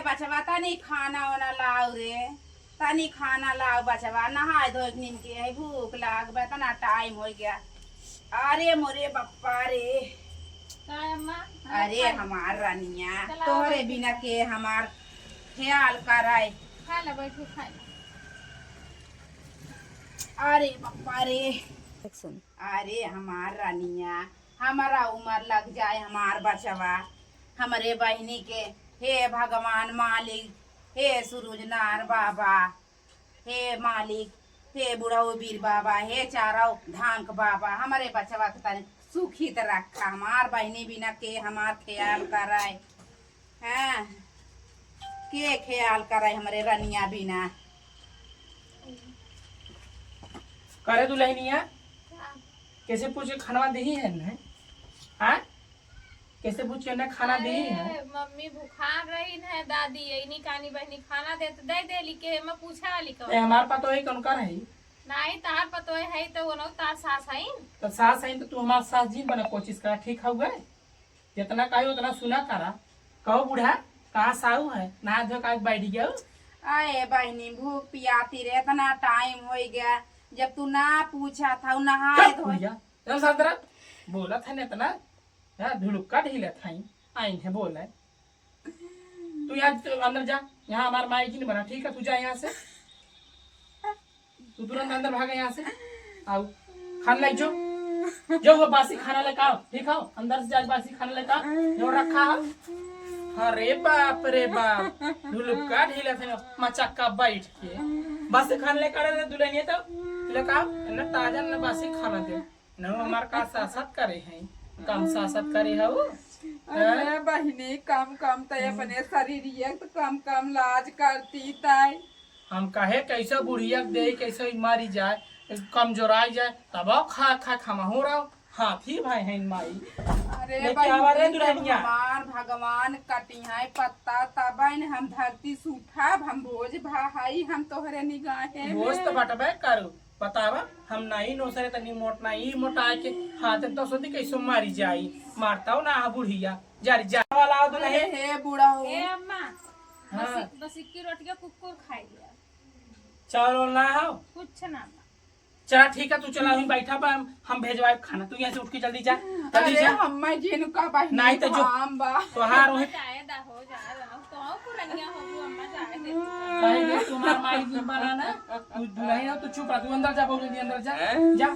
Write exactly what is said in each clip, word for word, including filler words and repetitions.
बचवा, तनी खाना ओना लाओ रे, तनी खाना लाओ बचवा, नहाए धोए के नीन के है, भूख लाग बा, इतना टाइम हो गया। अरे मोरे बप्पा रे। का अम्मा? अरे खाई। हमार रानिया, चला, तोहरे बैठी बिना खा। के हमार ख्याल कराए। खा ले, बैठी खा ले। अरे बप्पा रे। सुन। अरे हमार रानिया, हमारा उम्र लग जाए, हमार बचवा, हमरे बहिनी के। हे भगवान मालिक, हे सूरज नार बाबा, हे मालिक, हे बुढ़ऊ बीर बाबा, हे चारौ धाम के बाबा, हमरे बचवा के तनी सुखी त रखा। हमार बहिनी बिना के हमार ख्याल कराए? हाँ, के ख्याल कराए हमरे रनिया बिना? करे दुल्हनिया, कैसे पूछे खानवा दही है न? हाँ, कैसे पूछे न खाना दही है? अरे, मम्मी बुखार रही न दादी, यही कानी बहनी खाना देत दे देली के, मैं पूछे वाली कौन? ए, हमार पतोह है, कौन का रही? नहीं, तार पतोह है तो वो न तार सास है। तो सास है तो तू हमार सास जिन बने कोशिश करा, ठीक हउवे? जितना कही उतना सुना करा। कहो बूढ़ा, कहाँ साहू है? नहा धो के आज बैठ गयो। अरे बहिनी, भूख पियाती रे, इतना टाइम हो गया, जब तू ना पूछा था, नहाए चुप धोए। भैया, चल सादरा, बोला था न इतना, हाँ, ढुलुक्का ढीला था, आइन है बोले। तू यहाँ अंदर जा, यहाँ हमार माई जी नहीं बना, ठीक है? तू जा यहाँ से, तू तुरंत अंदर भागा यहाँ से। आओ, खाना ले जो, जो हो बासी खाना लेके आओ, ठीक हो? अंदर से जाके बासी खाना लेके आओ, जो रखा हो। अरे बाप रे बाप, ढुलुक्का ढीला थे मचक्का बैठ के। बासी खाना लेके आ रहे दुल्हनिया तो लेके आओ, ना ताजा ना बासी खाना दे। न हमार का सासत करे हैं, कम सासत करे हऊ। अरे बहिनी, कम कम त अपने शरीरिया त कम कम लाज करती ताई। हम कहे कैसे बुढ़िया के देई, कैसे ई मरी जाए, कमजोराई जाए, तब खा खा खमहू रहो। हाथी भाई हैं माई। अरे लेके आवा रे बहिनी, जब दुल्हनिया। हमार भगवान कटी है पत्ता, तब न हम धरती से उठब, हम बोझ भाई, हम तोहरे निगाहे बोझ में। तो बटबे करू। बतावा, हम नाई नोसरे तनी मोट नाई मोटा के हाथ तो सोती कैसो मारी जाई, मारता हो ना आ बुढ़िया। जा रे, जा वाला आओ अरे दुल्हन। हे बुढ़ऊ। ए अम्मा, हाँ। बस, बस इक्की रोटिया कुकुर खाई लिया। चावल वावल ना हो? कुछ ना बा। चला ठीक है, तू चला वहीं बैठा बा, हम, हम भेजवाए खाना। तू यहाँ से उठ के जल्दी जा, जल्दी अरे जा। हम मैं जिन का बहिनी नाई तो जो काम बा। तोहार वहीं जाए दा हो, जाए दा। तो पुरनिया हो गो, अम्मा जाए दे। काहे दे तुम्हार माई जी बना ना? तू दुल्हन हो, तू चुप रह, तू अंदर जा, बहू जल्दी अंदर जा, हैं? जा।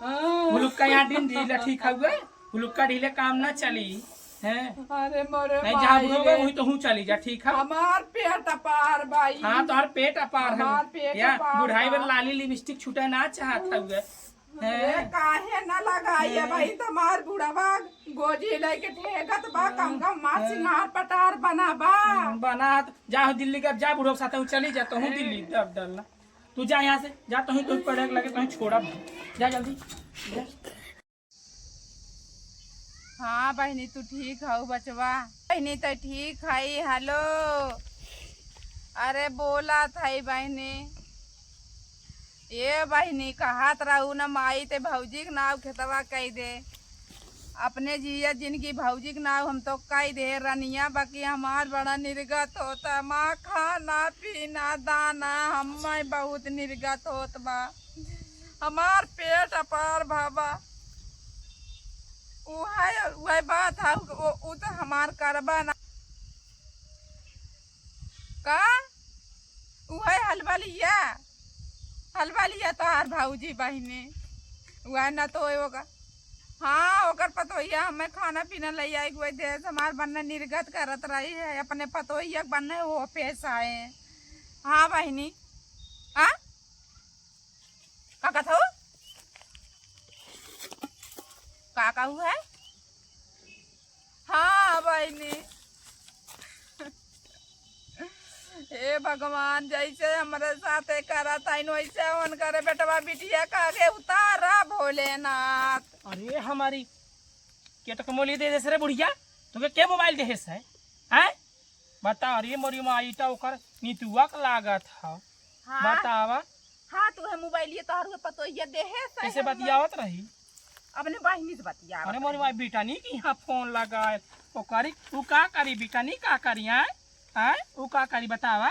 हाँ। हुलुक्का यहाँ डिन ढीला ठीक हउवे, हुलुक्का ढीले काम ना चली, हैं? अरे मोरे नहीं, जहाँ माई बुढ़ऊ बा, रे। वहीं तो हूँ चली जा, ठीक है? हमार पेट अपार बा ई। हाँ, तोहर पेट अपार है। हमार पेट या अपार बुढ़ाई बा। बेर लाली लिपस्टिक छूटे ना चाहत हउवे। अरे हैं? काहे ना लगाई है हैं? भाई, तुम्हार बुढ़वा गोजी लेके ठेकत बा, हाँ। कम कम मार हाँ। सिंगार पटार बना बा। हाँ, बना त जा हो दिल्ली के, अब जा बुढ़ऊ के साथ हूँ चली जा, तो हूँ दिल्ली डर डर ला। तू जा यहाँ से, जा, तोही, तोही पढ़े के लगे, तोही छोड़ा। जा जल्दी, जा। हाँ बहिनी, तू ठीक हऊ बचवा? बहिनी, तो ठीक हई। हेलो, अरे बोला थई बहिनी। ए बहिनी, कहत रहू न माई ते भौजी के नाव खेतवा कई दे। अपने जिया जिनकी भौजी के नाव हम तो कई दे रनिया, बाकी हमार बड़ा निर्गत होता। माँ खाना पीना दाना हम्मे बहुत निर्गत होत बा। हमार पेट अपार बाबा। उहे, उहे बात है, उ, उ तो हमार करबा ना। का? उहे हलवा लिया, हलवा लिया तोहार भौजी बहिनी। उहे ना तो ओकर, हाँ, ओकर पतोहिया हमें खाना पीना ले आई, उहे देश हमार बन्ने निर्गत करत रही है, अपने पतोहिया के बन्ने वो पेश आए। हाँ बहिनी, हाँ? का कहत हऊ? का कहू है? हाँ बहिनी। हे भगवान, जैसे हमरे साथे करत हईन, वैसे उनकरे बेटवा बिटिया का आगे उतारा भोलेनाथ। अरे हमारी, के तो मोली दे देस रे बुढ़िया, तोके के मोबाइल देहेस है? हैं? बता, अरे मोरी माई, ई त ओकर नितुआ के लागत ह। हाँ। बतावा। हाँ, तू है मोबाइल ये तोहर हुए पतोहिया देहे से कैसे हम बतियावत रही? अपने बहिनी से बतियावत अरे मोरी रही। माई, बिटनी की यहाँ फोन लगाए, ओकरी, तू का करी बिटनी, का करी, हैं? आय, उ का करी बतावा?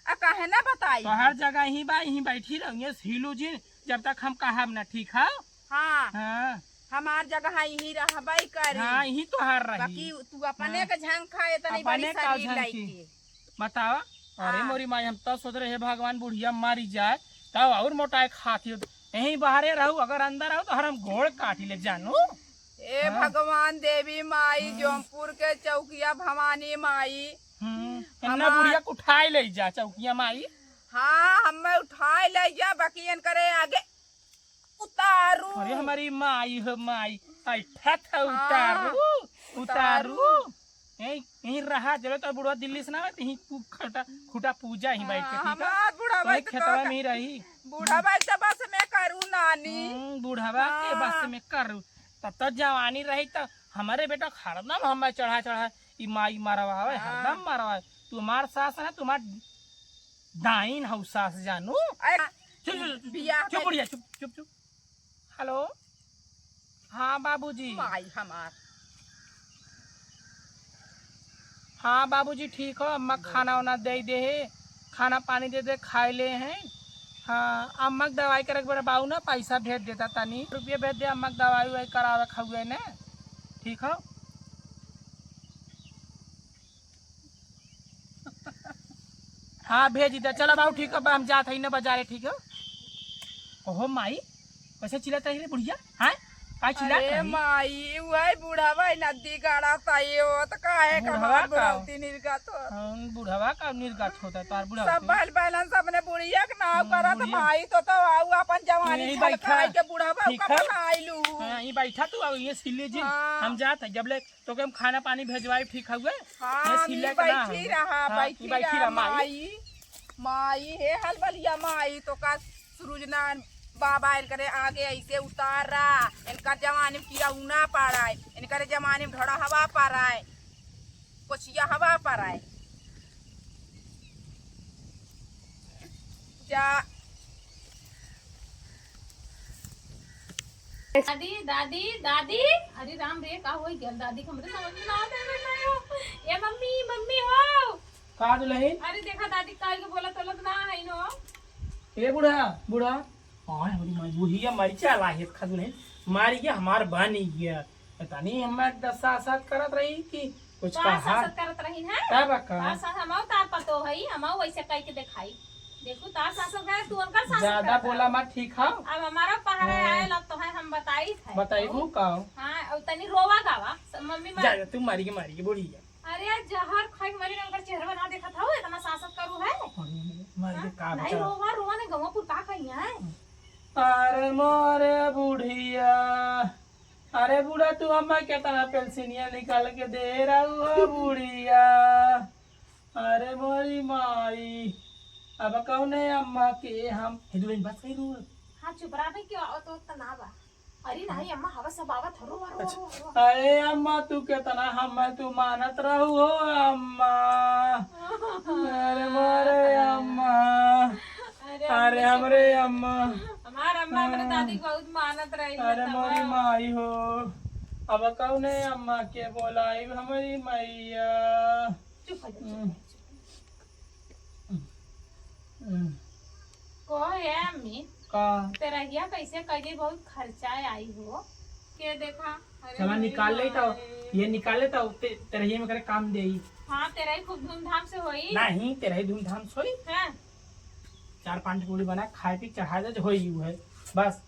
आ, काहे ना बताई? तोहार जगह यहीं बा, यहीं बैठी रहिए, हिलू जिन, जब तक हम कहब ना, ठीक है? हाँ। हाँ। हमार जगह यहीं रहबई करी। हाँ, यहीं तोहार रही। बाकी तू अपने हाँ। के झंखा, इतनी बड़ी अपने का शरीर झंखी? लइके। बतावा। अरे हाँ। मोरी माई, हम तो सोच रहे, हे भगवान, बुढ़िया मारी जाए, तब और मोटाए खाती हो। यहीं बाहरे रहू, अगर अंदर आओ तो हर हम गोड़ काटी ले जानू। ए हाँ। भगवान, देवी माई, हाँ। जौनपुर के चौकिया भवानी माई, हम्म, इन्ना हमार बुढ़िया के उठाए ले जा चौकिया माई। हाँ, हमें उठाए ले जा, बाकी इनकरे आगे उतारू। अरे हमारी माई हो माई, ऐठा था हाँ, उतारू, उतारू। उतारू। यहीं, यहीं रहा, जब तो बुढ़वा दिल्ली से ना आवे, तो यहीं कु-, खटा, खुटा पूजा ही बैठ के, हाँ, ठीक है? हमार बुढ़वा तो खेतवा में ही रही। बुढ़वा तो बस में करू नानी। हम्म, बुढ़वा के हाँ। बस में करू। तब तो जवानी रही तो हमारे बेटा हरदम हमें चढ़ा चढ़ा ई माई मरवावे, हाँ। हरदम मरवावे। तुम्हार सास है, तुम्हार डाइन हौ सास जानू। अरे, चुप, चुप, चुप, बियाह चुप, कर बुढ़िया, चुप, चुप, चुप। हेलो, हाँ बाबूजी। माई हमार। हाँ बाबूजी, ठीक हो, अम्मा खाना वाना दे दे है, खाना पानी दे दे, खाए ले हैं। हाँ, अम्मा के दवाई करे के बेरा बाऊ ना पैसा भेज देता तनी, रुपये भेज दे, अम्मा के दवाई उवाई करावे खावे ने, ठीक हो। हाँ, भेज दे। चला बाबू, ठीक है, हम जात हई ना बाजारे, ठीक है। ओहो माई, कैसे चिल्लात रही रे बुढ़िया? हाँ, का चिल्लात अरे रही? माई, वही बुढ़वा है नदी गाड़ा सा ये हो, तो काहे का बुढ़वा हमार का? बुढ़ौती निर्गत हो? हाँ, बुढ़वा का निर्गत होता है, तार बुढ़वा सब के। बैल बैलन सब अपने बुढ़िया के नाव हम्म, करत बुढ़िया। माई, तो, तो आऊ अपन जवानी यहीं छलकाई बैठा। के बुढ़वा ठीक का है। बनाइलू। हाँ, यहीं बैठा तू, आऊ ये सिल्ली जी, हाँ। हम जात है, जब ले तोके हम खाना पानी भेजवाई, ठीक हउए? हाँ, ये सिल्ले के ना बैठी हउए। रहा, हाँ, बैठी तू बैठी रहा, रहा, माई। माई, माई, हे हलबलिया माई, तोका सूरज ना बाबा इनकरे आगे ऐसे उतारा, इनका जवानी में कीड़ा उना पड़ाए, इनकरे जवानी में ढोड़ा हवा पड़ाए, कोचिया हवा पड़ाए। जा। दादी, दादी, दादी। अरे राम रे, का होई गया दादी के? हमरे समझ में ना आवत है, बेटा, यो। ए मम्मी, मम्मी हो। का दुल्हन? अरे देखा दादी, काल के बोला तोलत ना है नो। ए बूढ़ा, बूढ़ा। आय, हमारी माई, बुढ़िया मारी चाला है, खा दुल्हन। मारी गया, हमार बानी गया। पता नहीं, हम दस सात सात करत रही कि कुछ का कहा। सासत करत रही है? तब का? का सास-, हमहू तार पतो है, हमहू वैसे कह के दिखाई। देखू, तार सासत करे, तू उनकर सासत ज्यादा करत बोला रहा। मत, ठीक है? अब हमारा पहरे हाँ। आयल, अब तो है, हम बताई है। बताइबू का? हाँ, अब तनी रोवा गावा, स-, मम्मी मार- जा, जा, तू मारी के, मारी के, बुढ़िया। अरे यार, जहर खाई के मरी, उनकर चेहरा ना देखत हो, इतना सासत करू है? अरे, मारी के हाँ? का नहीं बचा? रोवा, रोवा नहीं, गवा पुता कहीं है। अरे मोरे बुढ़िया। अरे बूढ़ा, तू अम्मा के तना पेलसिनिया निकाल के दे रहू हो बुढ़िया। अरे मोरी माई, अब कौने अम्मा के हम, हे दुल्हन, बस कही रू। हाँ, चुप रहा भाई, क्यों आवत हो तना बा? अरे नहीं अम्मा, हवा सब आवत हरो, हरो, अच्छा। हरो, हरो। अरे अम्मा, तू कितना हम तू मानत रहू हो अम्मा। अरे मोरे अम्मा। अरे अरे अम्मा, हमरे अम्मा। हमार अम्मा हमरे हाँ। दादी के बहुत मानत रही अरे है, मोरी तमाम। माई हो, अब कौने अम्मा के बोलाई हमरी मैया। चुप हो जा, चुप हो जा, हम्म। चुप हो जा। हम्म। कहो ये अम्मी, का? तेरहिया कैसे करी, बहुत खर्चा आई हो। के देखा, अरे चला मेरी निकाल ले तो, माई। ये निकाल ले तो ते-, तेरहिया में करे काम देई। हाँ, तेरही खूब धूमधाम से होई। नहीं, तेरही धूमधाम से होई। हाँ। चार पांच पूड़ी बना, खाए पी चढ़ा दे, जो होई उ है, बस।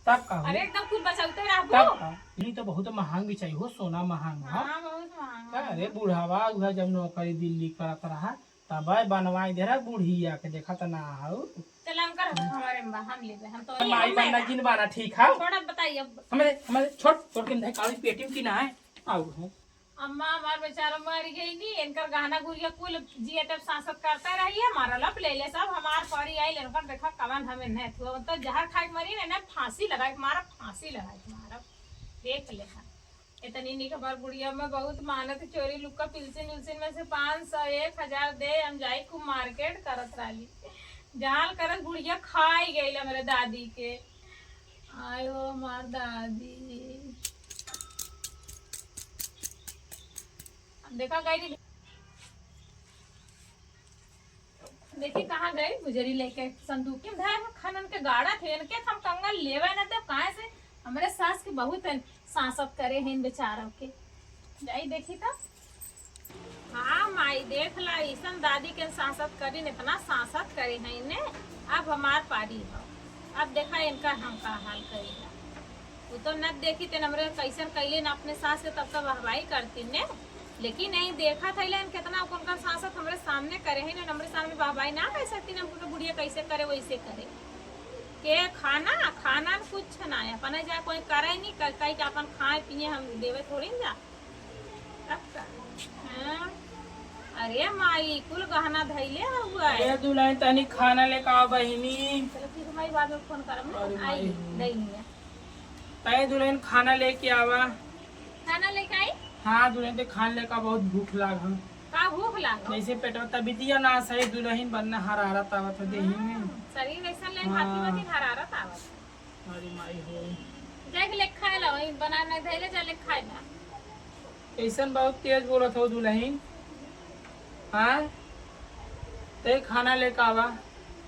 तब का होई? अरे एकदम कुल बचौते रहबू। तब का? नहीं तो बहुत महंग भी चाहिए हो, सोना महंग है। हाँ, बहुत महंग का है। अरे बुढ़ावा उहे जब नौकरी दिल्ली करत रहा, तब बनवाई दे रहा बुढ़िया के, देखत ना हऊ। चला उनकर हमारे में बा, हम लेबे, हम तो माई हम बन्ना लेबे। जिन बाना ठीक है। छोड़, अब बताइए अब। हमारे, हमारे छोट, छोट के नहीं काली पेटी में की ना है, आऊ है। अम्मा हमार बेचारा मर गई नी, इनकर गहना गुरिया कुल जियते सासत करते रही है, मरल अब ले ले सब हमार परी आइल, इनकर देखा कवन हमें नहीं थुआ, तो जहर खाए के मरी ने, ने फांसी लगाए के मारा, फांसी लगाए के मारा, देख ले। इतनी निक हमार बुढ़िया में बहुत मानत, चोरी लुक्का पिलसिन उलसिन में से पाँच सौ, एक हजार दे, हम जाई खूब मार्केट करत रहली। जाल करत बुढ़िया खाई गई हमरे दादी के। आयो हमार दादी। देखा गई नी। देखी कहाँ गई गुजरी लेके संदूक में धरे हैं, खानन के गाड़ा थे, इनके हम कंगन लेवे न देब, काहे से हमरे सास के बहुत सांसत करे हैं इन बेचारों के। जाई देखी तो। हाँ माई, देख ला, ऐसन दादी के सांसत करिन, इतना सांसत करे हैं इन्हें। अब हमार पारी हो, अब देखा इनका हम का हाल करेला। वो तो न देखी तेन हमरे कैसन कैले न अपने सास के, तब तो वाहवाही करती ने। लेकिन नहीं देखा था लेन कितना उनकर सांसत हमरे सामने करे हैं, न हमरे सामने वाहवाही ना कर सकती, न उनके बुढ़िया कैसे करे वैसे करे। के खाना, खाना न कुछ ना है, अपने जा कोई करे नहीं, कह, कही कि अपन खाए पिए हम देवे थोड़ी न जा। तब का? हाँ? अरे माई, कुल गहना धैले हुआ है। ए दुल्हन, तनी खाना लेके आओ बहिनी। चलो ठीक है माई, बाद में फोन करब ना। अरे आई, माई। दही नहीं है। तय दुल्हन, खाना लेके आवा। खाना लेके आई? हाँ दुल्हन, ते खाना लेके आ, बहुत भूख लाग है। का भूख लाग? जैसे पेटवा तबियतिया ना सही, दुल्हन बनना हरारत आवत है देही में। हम्म, शरीर ऐसा ले हाँ। हाथी वाथी हरारत आवत। अरे माई हो। जाके ले खाए ला, वही बना ना धैले, जा ले खाए ला। कैसन बहुत तेज बोलत हो दुल्हन? हाँ? ते खाना लेके आवा।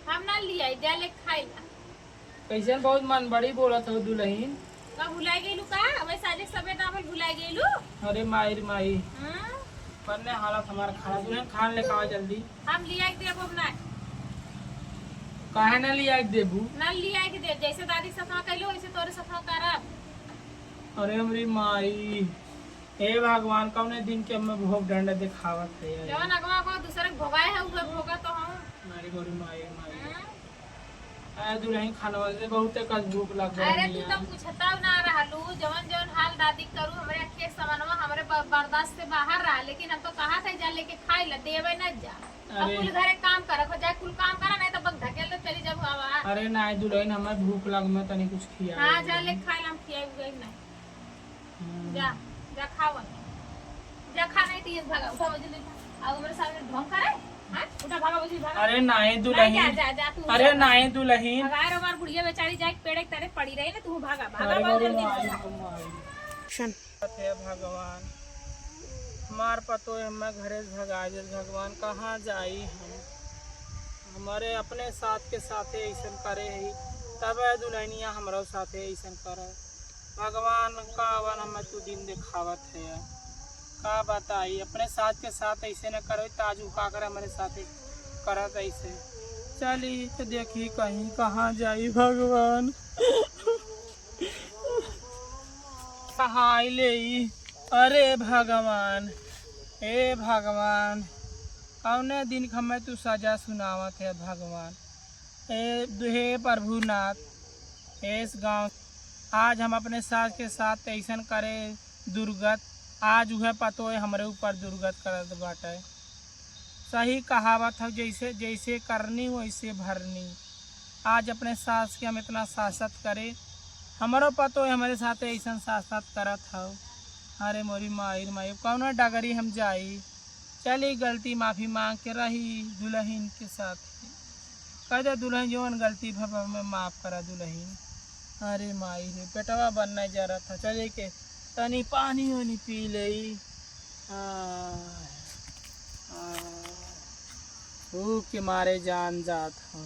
हम ना लियाई, जा ले खाए ला। कैसन बहुत मन बड़ी बोलत हो दुल्हन? का भुलाए गइलू का? वही साजे सवेर ना भुलाए गइलू? अरे माई रे माई। हाँ? बनने हालत हमार खाना, दुल्हन खाना लेके आवा जल्दी। हम लियाई देबो अब ना। काहे ना लियाई देबू? ना लियाई देब, जैसे दादी सफा कैलू वैसे तोरे सफा करब। अरे हमरी माई, हे भगवान, कौने दिन के हमें भोग डंडा दिखावत है यार। जवन अगवा को दूसरे के भोगाए है, उहे भोगा तो हम। मारी गोरी माई, माई। हाँ? अरे दुल्हन, खानवा दे, बहुते कस भूख लग अरे गई तू है। तो पूछता ना रहलू, जवन जवन हाल दादी करू, हमरे अखिए समनवा हमरे ब-, बर्दाश्त से बाहर रहा, लेकिन हम तो कहा था जा लेके खाए ला, देवे न जा। अब अरे। कुल घरे काम करत हो, जा कुल काम करा, नहीं तो बग धकेल दे, चली जाबू आवा। अरे नाई दुल्हन, हमें भूख लग, मैं तनी कुछ खिया हाँ, दे। जा ले खाए ला, हम खियाई उगाई नहीं। हम्म। जा, जा खावा। जा खा नहीं तो ये भागा, उठा वजन ले खा। अब हमारे सामने ढोंग करे, हाँ? उठा भागा वजन भागा। अरे नाई नहीं, दुल्हन। जा, जा, जा, तू अरे उठा। नाई दुल्हन। अगर हमार बुढ़िया बेचारी जाए पेड़ के तरे पड़ी रही ना, तू भागा, भागा, अरे भागा, अरे जल्दी नाई, भागा। नाई। हे भगवान, हमार पतोह हमें घरे से भगा दे भगवान, कहाँ जाई हम? हमारे अपने साथ के साथे ऐसन करे ही, तब दुल्हनिया हमरो साथे ऐसन करे। भगवान, का वन हमें तू दिन दिखावत है, का बताई, अपने साथ के साथ ऐसे न करो, ताजू का करे हमारे साथे करत ऐसे। चली तो देखी कहीं कहाँ जाई भगवान। कहाई ले ई। अरे भगवान, हे भगवान, कौने दिन के हमें तू सजा सुनावत है भगवान। हे, हे प्रभुनाथ, हे इस गाँव, आज हम अपने सास के साथ ऐसन करे दुर्गत, आज उहे पतोह हमरे ऊपर दुर्गत करत बाटे। सही कहावत हौ, जैसे, जैसे करनी वैसे भरनी। आज अपने सास के हम इतना सासत करे, हमरो पतोह हमरे साथे ऐसन सासत करत हौ। अरे मोरी माई रे माई, अब कौनो डगरी हम जाई? चली गलती माफी मांग के रही दुल्हन के साथ। कह दे दुल्हन, जौन गलती भवा में माफ करा दुल्हन। अरे माई रे, पेटवा बनना जरा था, चले के तनी पानी ओनी पी लेई। आ, आ, भूख के मारे जान जात हौ।